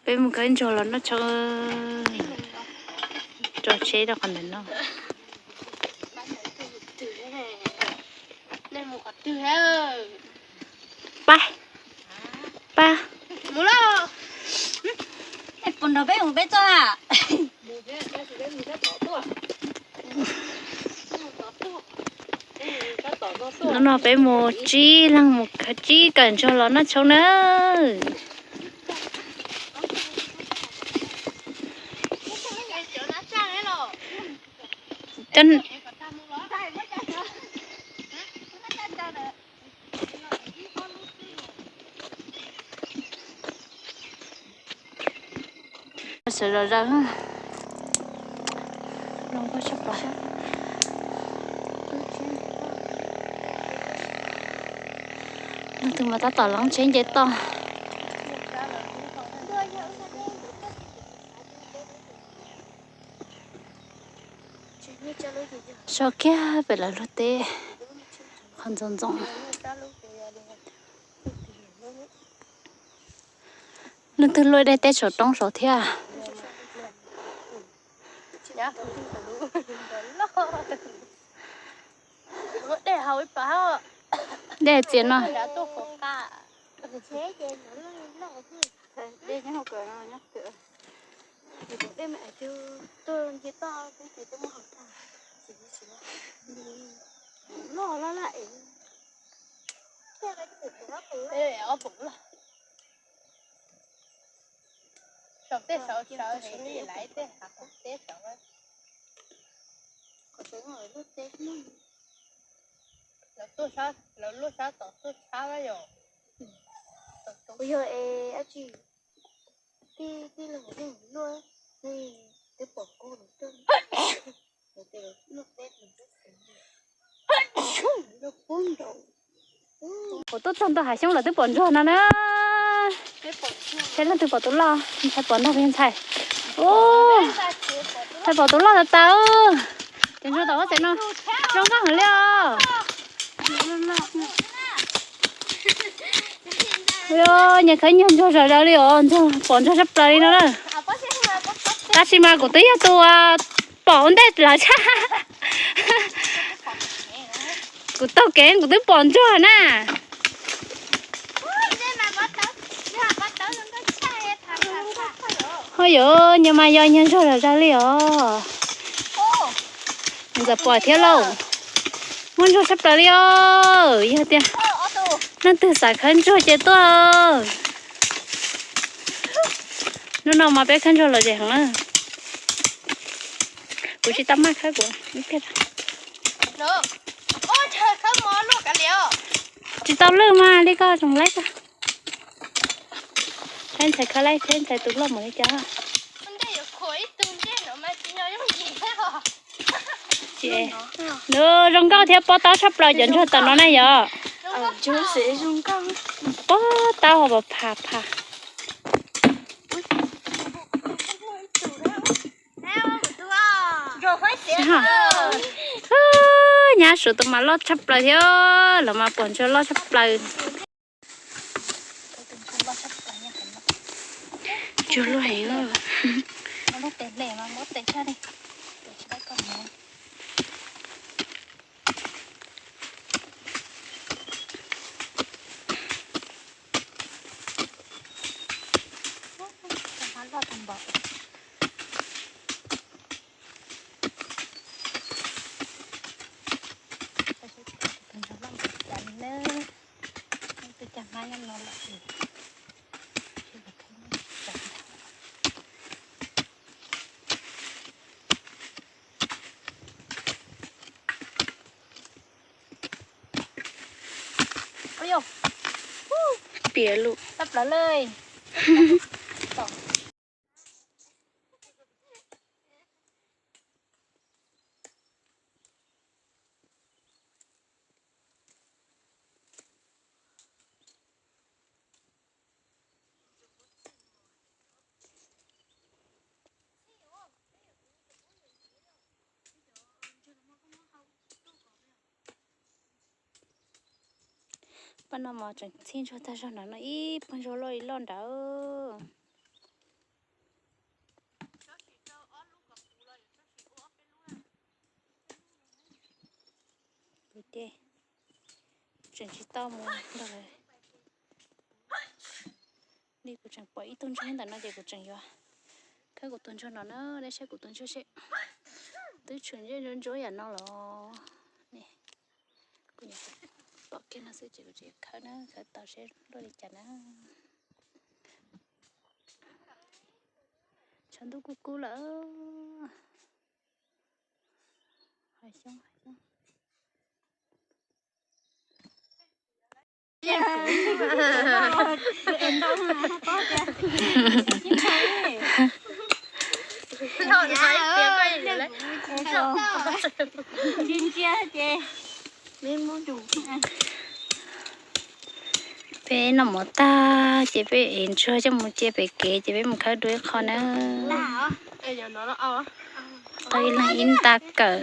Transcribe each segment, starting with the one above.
Peb mus khawb ntsuag los noj tshoob, tso tsheb rau qhov ntawm no. Pab, pab, mus los. Puas nrog peb mus peb txoj na? Hnub no peb mus tsib leeg mus khawb tsib kawm ntsuag los noj tshoob nawb. Sawv zom zaws, zoo nkauj tshaj plaws. Leej twg mas tab tom los tsheb nce toj. So kiag pem lawv luag teb, qhov ntxoov ntxoo. Leej twg luaj dej teb saum roob saud thiab. Dej txias no. Saum tej saud sawv heev li, lawv tej hav teb saud. Lawv tuaj, lawv luaj sab tom tuaj tshab yom. Kuv yog es dab tsi, tij, tij laug luaj, twb pom kuv lawm. Kuv tuaj txog ntua hav xyoob los twb pom ntsuag no na. Seb leej twg pom tus loj, ntshai pom nrog peb ntxhais. Ntshai pom tus loj tas tas. Cov ntsuag tom ub tsev no zoo nkauj heev li os. Nyias khawb nyias ntsuag zom zaws li os, ntsuag pom ntsuag tshaj plaws li no na. Tab sis mas kuv twb yog tus pom ua ntej lawv tshaj. Kuv taug kev kuv twb pom ntsuag na. Ho yuav nyias mas yog nyias ntsuag zom zaws li os. Ntxawm pom thiab lauj. Muaj ntsuag tshaj plaws li os. Yog tias leej twg xav khawb ntsuag ces tuaj. Hnub no mas peb khawb ntsuag lom zem heev na. Kuv tsis tau maj khawb kuv ib pliag. Tsis tau lwj mas li koj tsoom laib koj. Thaib ntxhais khawb laib, thaib ntxhais tus loj mus li cas. Nws zoo nkauj thiab pob taub tshaj plaws cov ntsuag tom no na yom. Pob taub hau pham pham. Nyab suav tus mas loj tshaj plaws thiab, lawv mas pom ntsuag loj tshaj plaws. Ntsuag loj heev. Piav lus. Pab no mas tseem txhij ntsuag tag zog nrad no, ib pawg ntsuag loj li loj nrad. Kuv ces tseem tsis tau mus nrog lawv li, kuv tseem pom ib tug ntsuag ntawm no ces kuv tseem yuav khawb kuv tus ntsuag no na, nej saib kuv tus ntsuag seb twb tshwm ntsej ntsuab ntsuab yam no los. Kuv pom kiag no xwb ces kuv tseem khawb na, khawb tau seb luaj li cas na. Tshav ntuj kub kub lawm. Hav xyoob, hav xyoob. Peb noj mov tag ces peb ev ntsuag coj mus cia pem kev ces peb mus khawb dua ib qho na. Tau ib leeg ib nta kawm.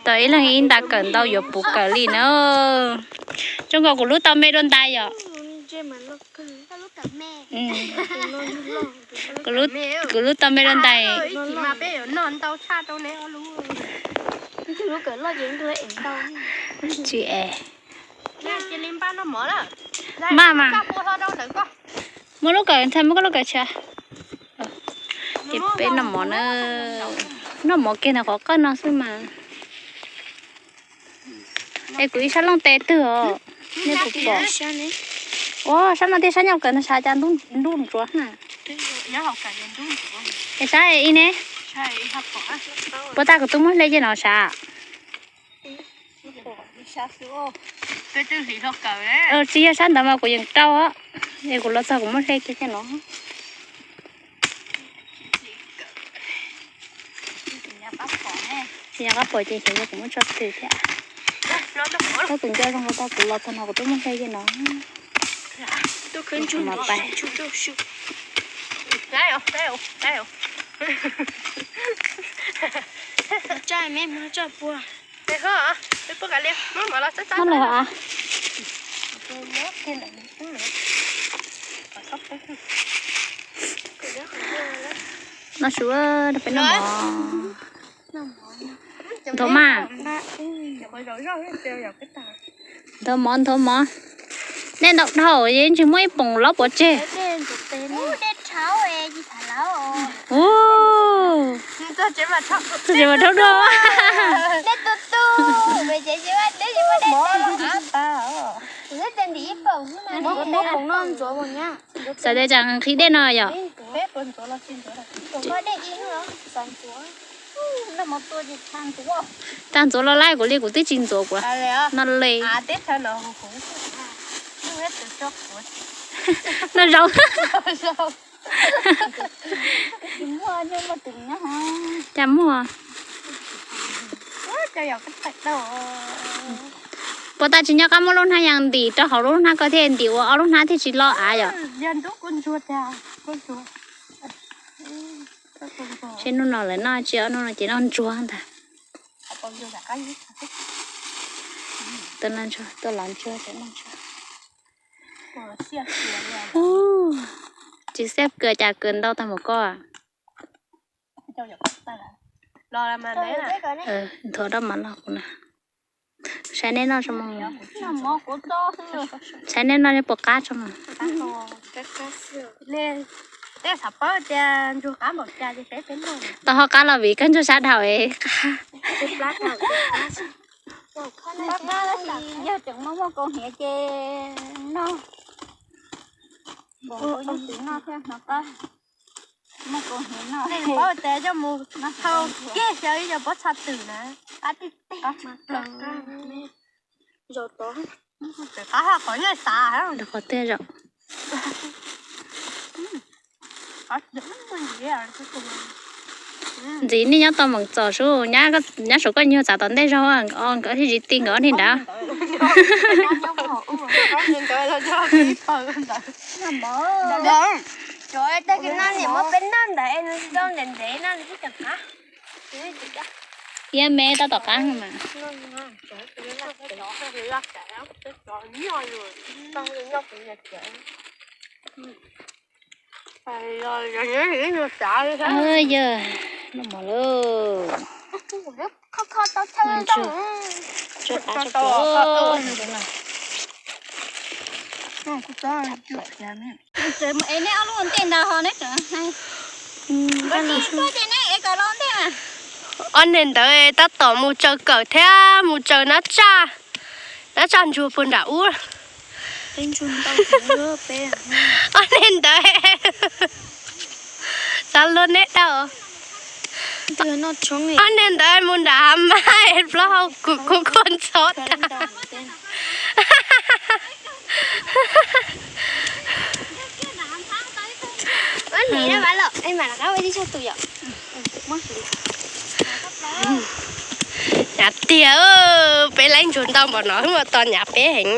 Tau ib leeg ib nta kawm ntau yuav puv kawm li na. Zoo nkaus kuv lub tau me dua ntais yom. Kuv lub tau me dua ntais. Tsis es. Npaj mas. Muab lub kawm, ntxhais muab koj lub kawm tshiab. Ces peb noj mov na, noj mov kiag ntawm qhov qawj no xwb mas. Es kuv ib sab looj tes twg os, nej puas pom? Ua sab no thiab sab nyob kawm ntag, sab cas ntuj ntsuav na. Es sab ib ne, puas tas kuv twb muab hle cia no sab. Tsis yog sab ntawd mas kuv yeej rau, es kuv los txog kuv muab hle kiag cia no. Tsis nco qab pom ces xyov yog kuv muab tso twg thiab. Tab kuv nco zoo tau kuv los txog no kuv twb muab hle cia no. Mas pais. Noj los a. Noj su, peb noj mov. Nthuav mas. Nthuav mov, nthuav mov. Nej ntau dhau yeej tsis muaj ib poom lob pov tseg. Txog tsev mas rhaub dua. Xav tias tsam nqhis dej no yom. Tag ntxuav los laib kuv li kuv twb tsis ntxuav kuv no li. No zaum. Cas muaj. Puas tas tsis nco qab muab lub hnab yas ntim rau hauv lub hnab ko thiaj ntim ua ob lub hnab thiaj tsis loj av yom. Seb hnub no lawv noj tsis, ob hnub no ces noj ntsuag ntag. Tuaj noj ntsuag, tuaj los ntsuag, tuaj noj ntsuag. Tsis xiab kws cas kws ntau tag npaum ko. Nthuav rau mas los kuv na. Saib nej noj tso mas. Saib nej noj puas qab tso mas. Tau ho qab los vim koj ntsuag sab dhau es qab. Yog tseem muaj muaj kaus hniav ces noj. Npam nyob tsis noj thiab hnov qab. Muaj kaus hniav noj. Paub tias coj mus hau kiag xyaw ib co pob txha twm na. Qab tij tij. Zos tod. Qab haj qhov nyob xav. Qhov twg zos? Ntxiv nej nyob tau meem txom sub, nyab saum koj nyuag txav tom ntej zog, nkawd thiaj tsis ti nkawd ob niag nrad. Cov tej no niam muab peb noj ntawd es nws tsis tau ntev ntev no nws twb cov qab. Iab me tab tom qab mas. Yog, noj mov lauj. Es neb ob lub ntej ntawd ho neb tseem hais. Ob neeg ntawd tab tom mus tsaws kawm thiab mus tsaws nab tsaj, nab tsaj ntsuag puag nram ub. Ob neeg ntawd, xav luag neb dhau. Ob neeg ntawd mus nram hav mas plaub hau kuv kuj kua ntxhov tag. Nyav tiag, peb leej ntsuag ntau npaum no wb ua tos nyav peb heev.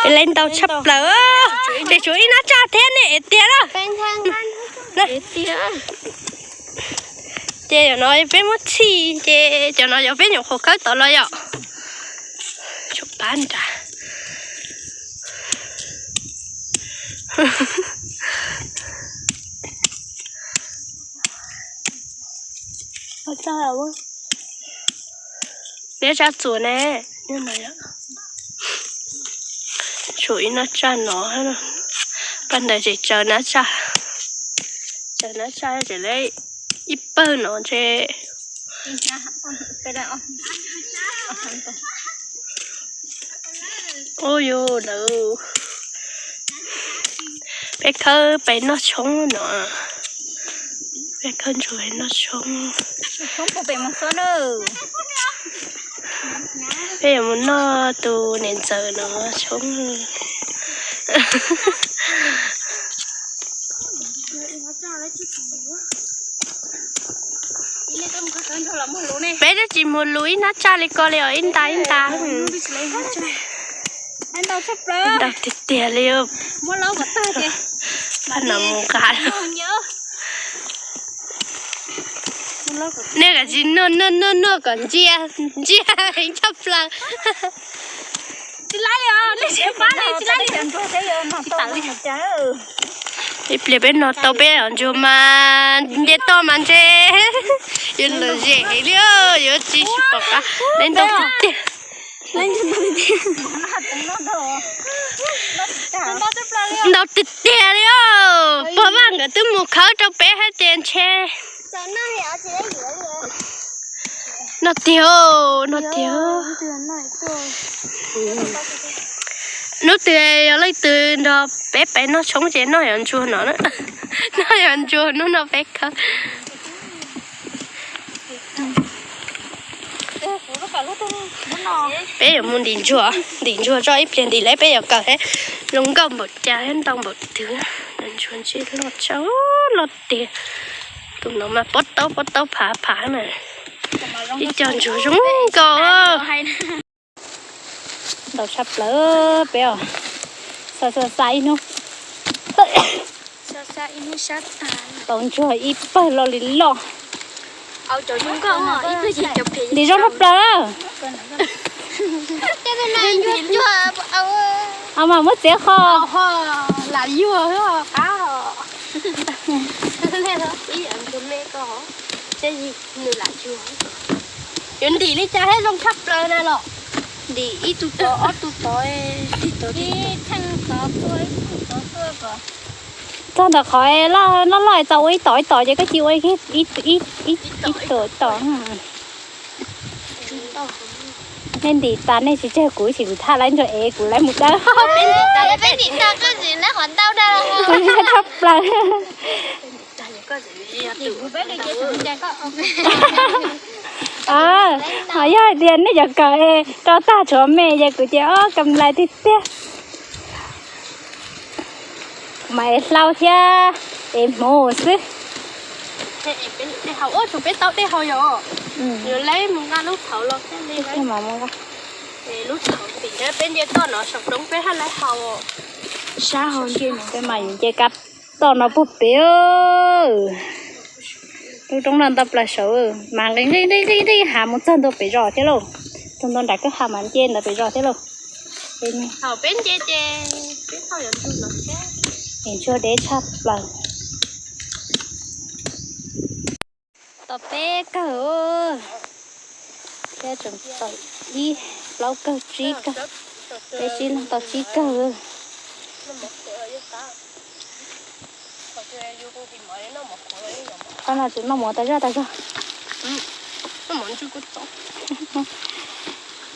Peb leej ntau tshaj plaws, ces tshuav ib nab tsaj thiab ne tiag lawm. Ces cov no peb muab txhij ces cov no yog peb nyuam qhuav khawb tod los yom. Tshuav pab nrad. Peb tsaj txuas ne, tshuav ib nab tsaj no, pab ntawd tseem tsaws nab tsaj, tsaws nab tsaj tseem lawv ib pawg no ntshe. Ub yus lawm, peb khawb pem noj tshoob no, peb khawb ntsuag pem noj tshoob. Peb yuav mus noj tus niam ntxawm no tshoob. Peb twb tsis mus lus ib nab tsaj li ko li os, ib nta ib nta. Ntau tiag tiag li. Pab no mus nqa. Nej kav tsij noj noj noj noj kom ntsia, ntsia heev tshaj plaws. Ib pliag peb noj tau peb cov ntsuag mas nce toj mas ntshe yuav lom zem heev li, yuav tsis pom qab. Leej ntau tiag tiag. Ntau tiag tiag li os. Pog Vaj nkawd twb mus khawb rau peb hais tias ntshe. Noj tiag, noj tiag. Hnub twg yog leej twg nrog peb pem noj tshoob ces noj cov ntsuag no na. Noj cov ntsuag hnub no peb khawb. Peb yuav mus ntim ntsuag, ntim ntsuag tso ib pliag ntim lawm peb yuav kawm thiab. Zoo nkauj npaum cas thiab ntau npaum twg. Ntsuag ntsej loj tshaj, loj tiag. Tus no mas pob taub pob taub phav phav na. Ib co ntsuag zoo nkauj. Ntau tshaj plaws peb os. Xa xa xa ib hnub. Tau ntsuag ib pawg loj li loj. Ntim zoo tshaj plaws. Au mas muab txiav qho. Yuav ntim li cas thiaj zoo tshaj plaws na los? Ntim ib tug tod ob tug tod, ib tog ib tog tuaj, ib tog tuaj kom txog ntawm qhov loj loj txaus ua ib tom ib tom ces koj cia ua ib tom ib tom. Nej ntim tas nej tsis tseg kuv, ib sim kuv thaj lawv ntsuag ev kuv lawv mus dawb. Peb ntim tas, peb ntim tas koj tsis nab qhov ntau dag. Kuv yog tshaj plaws. Ho yog hais tias nej cov kawm rau tag tshuav me ces kuv ces ob kam lais tiag tiag. Kuv mas ev hlau thiab ev hmuv xwb. Dej haus, ua tsuas peb tau dej haus yom. Yuav laib mus nqa lub tshauv los thiaj li. Lub tshauv tim peb nce toj no saum roob peb haj laib haus. Sab hau nce no peb mas yuav nce kab toj no puag pem. Lub roob no ntau plaws saud mas nqis nqis nqis nqis hav mus txog ntua pem zos thiab lauj. Txog ntua nram kwj ha mas nce ntawd pem zos thiab lauj. Thaum peb nce ces peb thaum yuav ntug los thiab. Es ntsuag deb tshaj plaws. Tau peb kawg, thiab tseem tau ib plaub kawg tsib kawg, peb tsib leeg tau tsib kawg. Qhov no tseem noj mov tas zaj tas zog.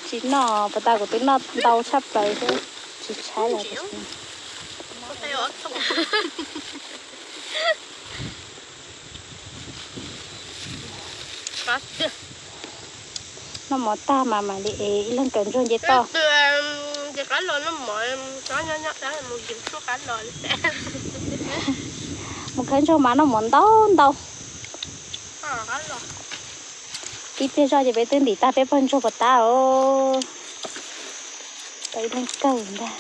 Tsis noj, puas tas kuv twb noj ntau tshaj plaws xwb, tsis tshaib li. Noj mov tag mas mam li ev ib leeg kawm ntsuag nce toj. Mus khawb ntsuag mas noj mov ntau ntau. Tib pliag zoj ces peb twb ntim tag peb pawg ntsuag puas tab os. Tau ib leeg kawg ntag.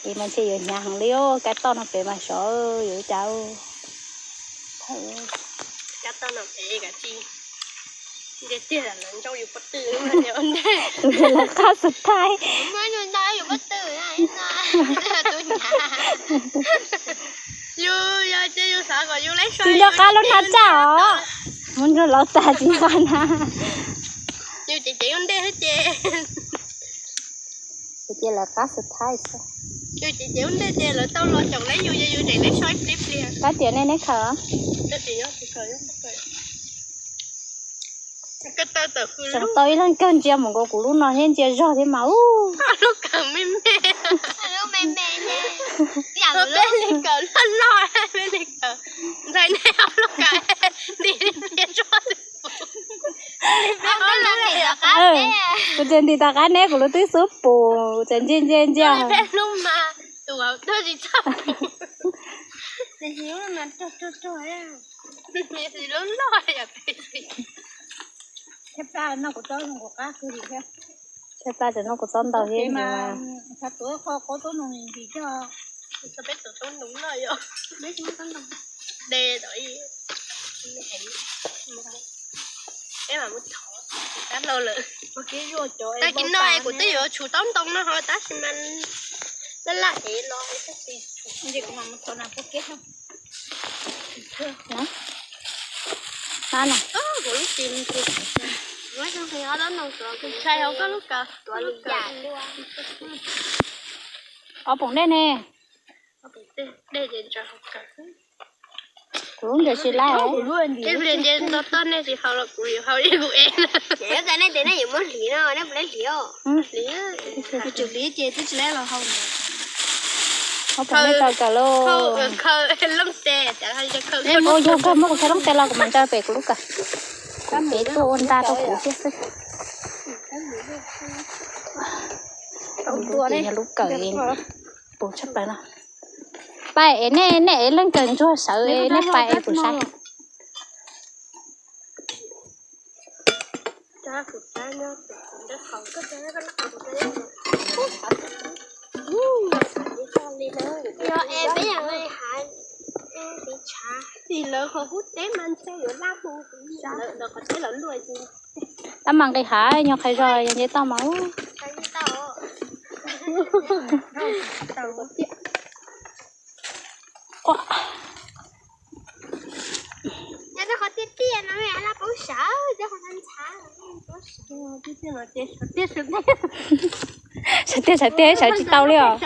Es mas ntshe yuav hnyav heev li os, kab toj no pem mas sov yuav ua cas. Kab toj no pem kav tsij nce tiag lawv nrauj yus pob tw. Tus ntawd lawv qab xus thaib. Yus yog ces yus xav kom yus laib, tus nco qab lub nab tsaj os. Muab ntsuag laub tas tsis nqa na. Yus ces cev lub ntej thiab ces. Ces lawv qab xus thaib xwb. Yus ces cev lub ntej ces lawv tau los caum laib yus, yus tseem laib so ib pliag pliag. Qab tias nej neb khaws. Tseem tau ib leeg kawg ntsia mus nkaus kuv lub no thiab ntsia zog thiab mas ub. Lub kawg me me. Lub me me ne. Peb li kawg loj loj, peb li kawg. Ntxhais nej lub kawg nti li ntsia tsuag. Kuv tseem ntim tom qab neb, kuv lub twb xub pus, tseem ntsia ntsia ntsia. Peb lub mas tus tuaj tsis txog. Lub loj yom. Thiab pab no kuv txob zoo kuv qab kawg li thiab. Thiab pab tseem no kuv txob ntau thiab mas. Peb tus txob ntoo no yom. De tau ib, peb mam mus thov kab lauj lawm. Tag kis no es kuv twb yuav tshum taub ntoo no ho tab sis mas laj laj ev los tab sis. Kuv lub tsis ntshai hauv koj lub kawg. Ob poom dej ne. Dej ces ntshai hauv kawg. Kuv lub ntawd tsis laj. Ib pliag nce toj nej tsis haus los kuv yuav haus ib kuv ev. Ces nej ces nej yuav muab hliv no, nej puas laib hliv os? Hliv, kuv tseem hliv ces twb tsis laib los haus. Ob poom dej tau kawg lauj. Khaws looj tes, yog kawg muab kuv khaws looj tes los kuv mam ntsaws pem kuv lub kawg. Kuv pem tuaj ua nta rau kuv thiab xwb. Kuv lub ces yog lub kawg puv tshaj plaws no. Pais es nej, nej ev leej kawg ntsuag sawv es nej pais es kuv saib. Yog es peb yam li hav, tim lawv qhov hub teb mas ntshe yuav laj hu, lawv qhov teb lawv luaj. Tab mas nqis hav nyob qhov zos yog nce toj mas. Sawv tiag sawv tiag sawv tsis tau li os.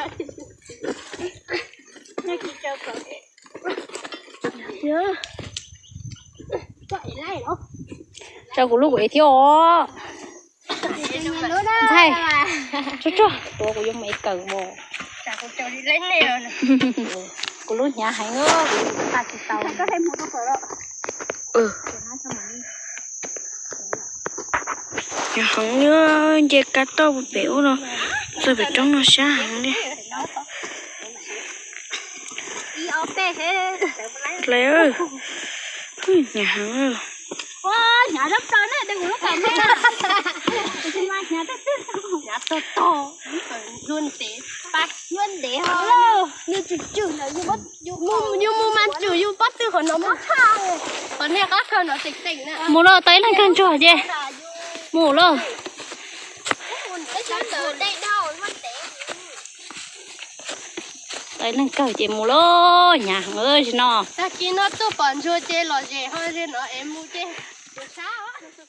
Tso kuv lub kuv ev thiab os. Ntxhais, tsuag tsuag tuav kuv yuav mus ev kawm os. Kuv lub hnyav heev, kuv lub kuv qab tsis tau. Hnyav heev li, nce kab toj pem ub no, txog pem roob no sab heev li. Dlais, Hnyav heev. Hnyav zab plaws na, de kuv lub kawm me. Hnyav tog tog, hnyav ntev, hnyav ntev ho. Nws tswm tswm lawm, yus mus mas tswm yus pob tw qhov no muab tshaj. Qhov niag qab kawg no teem teem na. Mus lauj, tau ib leeg kawg ntsuag ces mus lauj. Tau ib leeg kawg ces mus lauj, hnyav heev zim no. Tag kis no tuaj pom ntsuag ces lom zem ho ze no es mus ces sab.